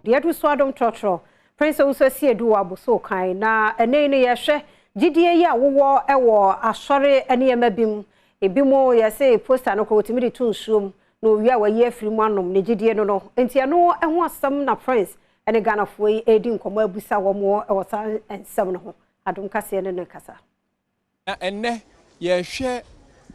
Deɛ ɛdo so adom trɔtrɔ Prince Owusu Asiedu wɔ Abossey Okai na ɛnɛ yi no yɛhwɛ gyidie yi a wowɔ ɛwɔ asɔre nneɛma bi mu. Ebi mu yɛsɛ poster no kɔ otumi de to nsuom na owie a wayi afiri mu anom ne gyidie no. Nti ɛno ho asɛm na Prince ɛne Ghanafoɔ yi edi nkɔmɔ abusa wɔn ɛwɔ saa nsɛm no ho. Adom kaseɛ ne kasa. Na ɛnnɛ yɛrehwɛ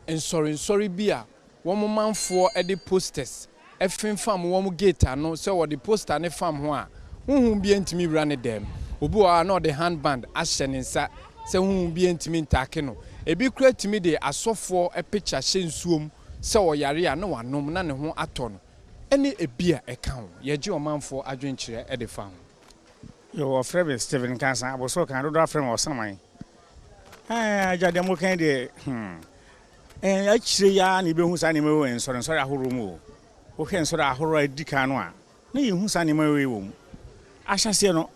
nsɔrensɔre bi a wɔn manfoɔ de posters femfam wɔn gate ano sɛ wɔde poster ne fam ho a, huhu bi ntumi wura ne dɛm. Obi wɔ hɔ a na ɔde handband ahyɛ ne nsa sɛ huhu bi ntumi ntaake no. Ebi kura tumi de asɔfoɔ picture hyɛ nsuom sɛ ɔyare a na wanom na ne ho atɔ no, ɛne ebi a ɛka ho. Yɛgye ɔmanfoɔ adwenkyerɛ de fa ho. Yo, wɔfrɛ me Stephen Kansa, Abossey Okai, dodoɔ afrɛ me Ɔsaman. Agya, deɛ mokan deɛ, akyire yi ara na yɛbɛhu saa nneɛma wɔ nsɔrensɔre ahoroɔ mu o. Wohwɛ nsɔre ahoroɔ a ɛdi kan no a, na yɛhu saa nneɛma wei wɔ mu. Ahyɛseɛ no,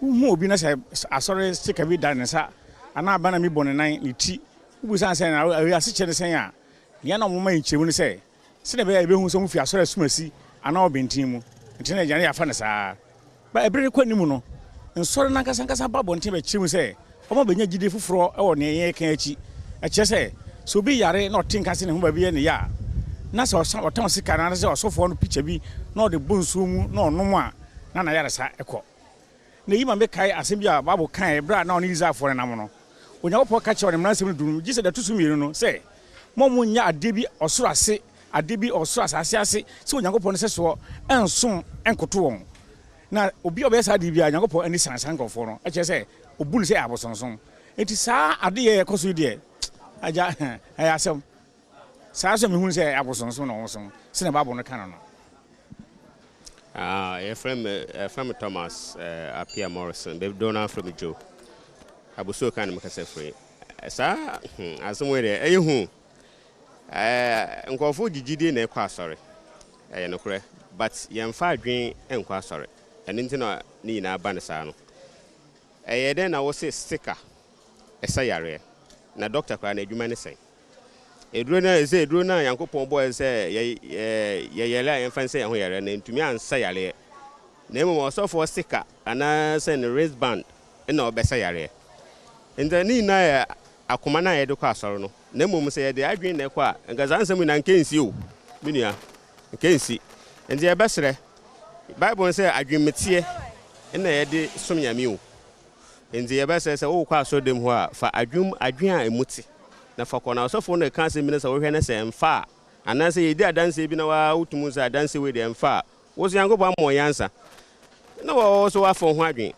wohu obi na sɛ asɔre sika bi da ne nsa anaa abana mi bɔ ne nan ne ti, wobusa sɛ na asekyɛ ne sɛn a, nea na ɔmoma nkyerɛmu ne sɛ sɛdeɛ ɛbɛyɛ a yɛbɛhu sɛ wofi asɔre asumasi anaa ɔbɛnten mu. Nti na agya no yɛafa no saa. Ba ɛberɛ no kɔ anim no, nsɔre no ankasa ankasa ba abɔnten bɛkyerɛ mu sɛ ɔma bɛnya gyidie foforɔ wɔ nea yɛka akyi. Ɛkyerɛ sɛ obi yare na ɔte nka sɛ ne ho baabi yɛ ne yɛ a, na sɛ ɔtam sika no anaasɛ ɔsɔfoɔ no pikya bi na ɔde bɔ nsuo mu na ɔnom a, na n'ayaresa ɛkɔ. Na eyi ma mekae asɛm bi a Bible kae berɛ a na ɔne Israelfoɔ no nam no. Onyankopɔn ka kyerɛ ɔne mmaransɛm no du no, gye sɛ deɛ ɛto so mmienu no, sɛ mo a monnyɛ adeɛ bi ɔsoro ase, adeɛ bi ɔsoro asase ase sɛ Onyankopɔn no sɛsoɔ ɛnsom ɛnkoto wɔn. Na obi a ɔbɛyɛ saa adeɛ bi a, Onyankopɔn ani san saa nkurɔfoɔ no. Ɛkyerɛ sɛ obu no sɛ abosonsom. Nti saa adeɛ yɛ ɛkɔ so yi deɛ, agya, ɛyɛ asɛm. Saa nso mehu sɛ abosonsom na wɔsom sɛnea Bible no ka no. Yɛfrɛ me Thomas Apia Morrison, dodoɔ no afrɛ me Joe. Abossey Okai na mekasa firi. Saa asɛm wei deɛ, ɛyɛ hu. Nkurɔfoɔ gyegyidie na ɛkɔ asɔre, ɛyɛ nokorɛ, but yɛmfa adwen nkɔ asɔre. Ɛno nti na ne nyinaa ba no saa no. Ɛyɛ dɛn na wo se sticker ɛsɛ yareɛ na doctor koraa na adwuma ne sɛn? Eduro no sɛ eduro no a Nyankopɔn bɔɔ sɛ yɛyɛre a yɛmfa nsɛ yɛn ho yareɛ na ntumi ansa yareɛ, na mmom ɔsɔfoɔ sticker anaasɛ ne wristband ɛna ɔbɛsa yareɛ. Nti ne nyinaa yɛ akoma no a yɛde kɔ asɔre no. Na mmom sɛ yɛde adwene na ɛkɔ a, nka saa nsɛm nyinaa nka nsi o, me nua, nka nsi. Nti yɛbɛsrɛ, Bible no sɛ adwenemeteɛ ɛna yɛde som Nyame o. Nti yɛbɛsrɛ sɛ wowokɔ asɔre dɛm hɔ a, fa adwen a ɛmu te na fa kɔ. Na ɔsɔfoɔ no ɛka asɛm bi no sɛ wohwɛ no sɛ ɛmfa a, anaasɛ yɛdi adanseɛ bi na waa wotum sɛ adanseɛ wei deɛ ɛmfa a, wo so Nyankopɔn ama wo nyansa na wɔwɔ so wafa wo ho adwen.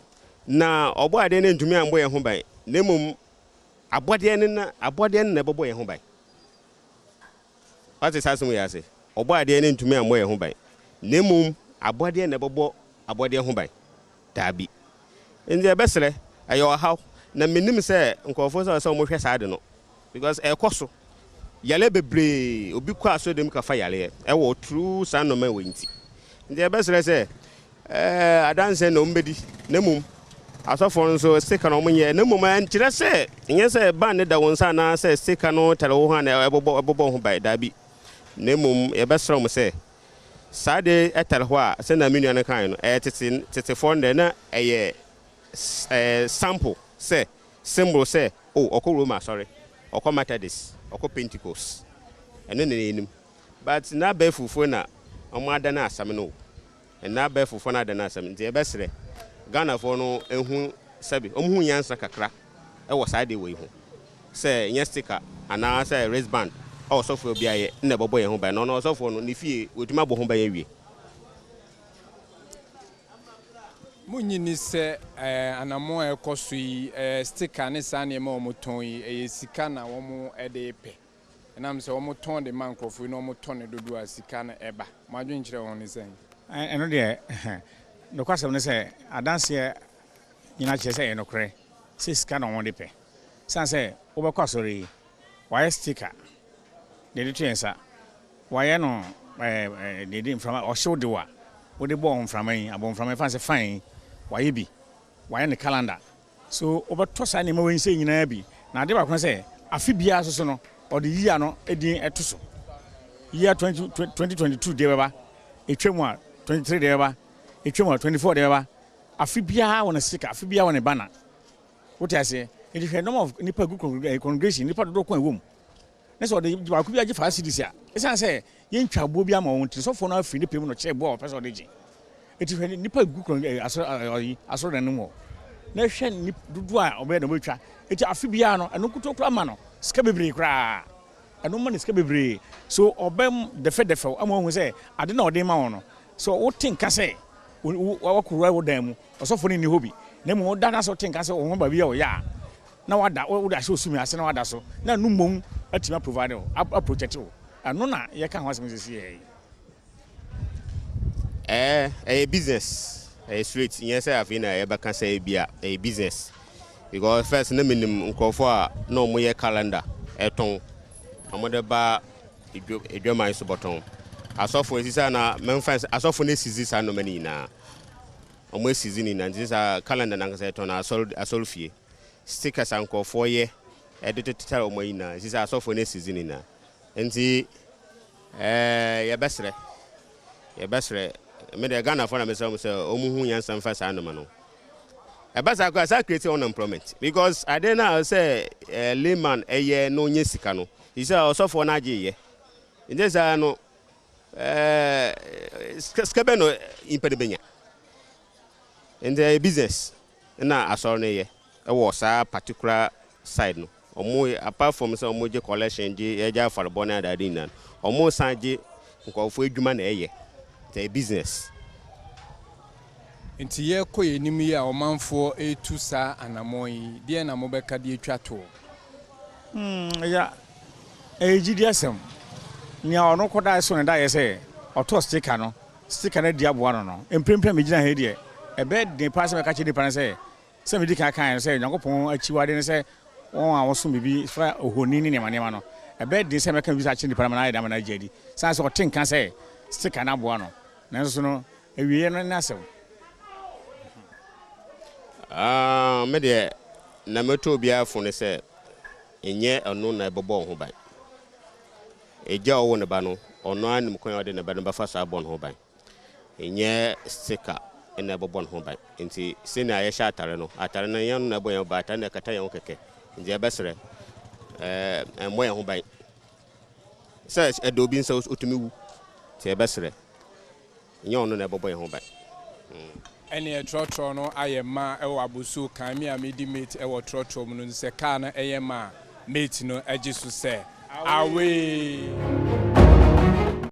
Na ɔbɔ adeɛ no ntumi ambɔ yɛn ho ban, na mmom abɔdeɛ no na abɔdeɛ no na ɛbɛbɔ yɛn ho ban. Wate saa asɛm yi ase? Ɔbɔ adeɛ no ntumi ambɔ yɛn ho ban, na mmom abɔdeɛ na ɛbɛbɔ abɔdeɛ ho ban. Daabi. Nti ɛbɛsrɛ, ɛyɛ ɔhaw na menim sɛ nkurɔfoɔ sɛ wɔhwɛ saa de no, because ɛkɔ so yale bebree. Obi kɔ asɔre dɛm kafa yaleɛ ɛwɔ turu saa nnɔma wɔ. Nti ɛbɛsrɛ sɛ adanseɛ na ɔmbɛdi, na mmom asɔfoɔ no nso sika na ɔmonyɛ. Na mmom ɛnkyerɛ sɛ nyɛ sɛ ban ne da wo nsa anaasɛ sika no tare wo ho a na ɛbɛbɔ ho ban. Daabi. Na mmom yɛbɛsrɛ mo sɛ saa de ɛtare hɔ a, sɛnea me nua no kae no, ɛyɛ tete tetefoɔ no deɛ na ɛyɛ sample sɛ symbol sɛ o ɔkɔ Roma asɔre, ɔkɔ Methodist, ɔkɔ Pentecost. Ɛno na yɛnim. But na abɛɛfofoɔ na ɔmo ada no asɛm no o. Ɛna abɛɛfofoɔ no ada no asɛm. Nti yɛbɛsrɛ Ghanafoɔ no ehu sɛbi ɔmo hu nyansa kakra ɛwɔ saa de wei ho sɛ nyɛ sticker anaasɛ wristband a ɔsɔfoɔ bi ayɛ na ɛbɛbɔ yɛn ho ban. Na ɔno ɔsɔfoɔ no ne fie wɔtumi abɔ ho ban awie. Munyi ni sɛ anammɔn a ɛkɔ so yi, sticker ne saa nneɛma a wɔtɔn yi, ɛyɛ sika na wɔn de pɛ. Ɛnam sɛ wɔtɔn de ma nkurɔfoɔ yi na wɔtɔ ne dodoɔ a, sika no ɛba. Mo adwenkyerɛ wɔn ne sɛn? Ɛno deɛ, nokwasɛm ne sɛ adanseɛ nyinaa kyerɛ sɛ ɛyɛ nokorɛ sɛ sika na wɔn de pɛ. San sɛ wobɛkɔ asɔre yi, wɔayɛ sticker deɛ de to yɛn nsa, wɔayɛ no deɛ de mframa ɔhyew de wa wode bɔɔ mframa yi abɔ mframa yi fa sɛ fan yi, wɔayɛ bi, wɔayɛ ne calendar so wobɛtɔ saa nneɛma wei sɛ nyinaa bi. Na ade baako ne sɛ afe biara so no ɔde yia no din ɛto so. Year 2022 deɛ bɛba, ɛtwa mu a, 23 deɛ bɛba. Ɛtwam a, 24 de bɛba. Afe biara wɔ ne sticker, afe biara wɔ ne banner. Wote aseɛ? Nti hwɛ number of nnipa gu congregation, nnipa dodoɔ ko a ɛwɔ mu. Na sɛ ɔde baako bi agye 5 cedis a, ɛsiane sɛ yɛntwa boɔ bi ama wɔn nti, sɔfoɔ no afiri ne pɛ mu na ɔkyerɛ boɔ a ɔpɛ sɛ ɔde gye. Nti hwɛ nnipa gu asɔre asɔredan no mu hɔ. Na hwɛ nnipa dodoɔ a ɔbɛyɛ na ɔbɛtwa. Nti afe biara no, ɛno nkoto koraa ma no sika bebree koraa. Ɛno ma no sika bebree. So ɔbɛm dɛfɛdɛfɛw ama wɔahu sɛ ade na ɔde ma wɔn no. So wote nka sɛ wakɔwura wo dan mu, ɔsɔfoɔ no nni hɔ bi. Na mmom woda na sɛ wote nka sɛ wo ho baabi a ɔyɛ a, na wada, wode ahyɛ osumi ase na wada so. Na ɛno mmom atumi aprovide wo, aprotect wo. Ɛno na yɛka ho asɛm sisi yɛ yi. Ɛyɛ business, ɛyɛ straight. Nyɛ sɛ afei na yɛbɛka sɛ ebi a ɛyɛ business. Because first na menim nkurɔfoɔ a na wɔn yɛ calendar ɛtɔn, wɔn de ba edwaman so bɔtɔn. Asɔfo esi sɛ na mɛmfa asɔfo no esisi saa nneɛma no nyinaa. Wɔn esisi ne nyinaa nti saa calendar nankasa ɛtɔn na asɔre fie. Stickers a nkurɔfoɔ yɛ ɛde tetare wɔn nyinaa, esi sɛ asɔfo no esisi ne nyinaa. Nti yɛbɛsrɛ me deɛ, Ghanafoɔ na mesrɛ mo sɛ ɔmo hu nyansa mfa saa nneɛma no. Ɛba saa koraa saa create unemployment, because ade no a sɛ layman ɛyɛ na ɔnyɛ sika no, sɛ ɔsɔfoɔ no agye yɛ nti saa no sika bɛ no nyimpa no bɛnya. Nti ɛyɛ business na asɔre no yɛ ɛwɔ saa particular side no. Ɔmo apart from sɛ ɔmo gye collection, gye yɛgye afɔrebɔ ne adeade nyinaa no, ɔmo san gye nkurɔfoɔ adwuma na ɛyɛ, nti ɛyɛ business. Nti yɛrekɔ yɛn anim yi a ɔmanfoɔ retu saa anammɔn yi, deɛ na mobɛka de atwa toɔ? Ɛyɛ ɛyɛ gyidi asɛm. Nea ɔno kɔda so ne da yɛ sɛ ɔtɔ sticker no, sticker no adi aboa no. Mprempren megyina ha yi deɛ, ɛbɛyɛ den paa sɛ mɛka kyerɛ nipa no sɛ medi kan kan no sɛ Nyankopɔn akyiwade ne sɛ wɔn a wɔsom biribi fa ohoni ne nneɛma nneɛma no. Ɛbɛyɛ den sɛ mɛka biribi akyerɛ nipa no ma no ayɛ dɛ ama no agye adi. San sɛ ɔte nka sɛ sticker no aboa no, nanso so no awieeɛ no ne asɛm. Ah, me deɛ na mɛtɔ obiara fo ne sɛ ɛnyɛ ɛno na ɛbɛbɔ wo ho ban. Ɛgya a ɔwɔ ne ba no, ɔno ara nim kwan a ɔde ne ba no bɛfa so abɔ ne ho ban. Ɛnyɛ sticker ɛna ɛbɛbɔ ne ho ban. Nti sɛnea yɛhyɛ atare no, atare no yɛn no na ɛbɔ yɛn ho ban, atare no ɛkata yɛn ho kɛkɛ. Nti yɛbɛsrɛ ɛmmɔ yɛn ho ban sɛ ɛda obi nsa otumi wu. Nti yɛbɛsrɛ, nyɛ ɔno na ɛbɛbɔ yɛn ho ban. Ɛneɛ trɔtrɔ no ayɛ ma ɛwɔ Aboso kan mi a medi mate ɛwɔ trɔtrɔ mu no, sɛ kaa no ɛyɛ ma a, mate no agye so sɛ awee.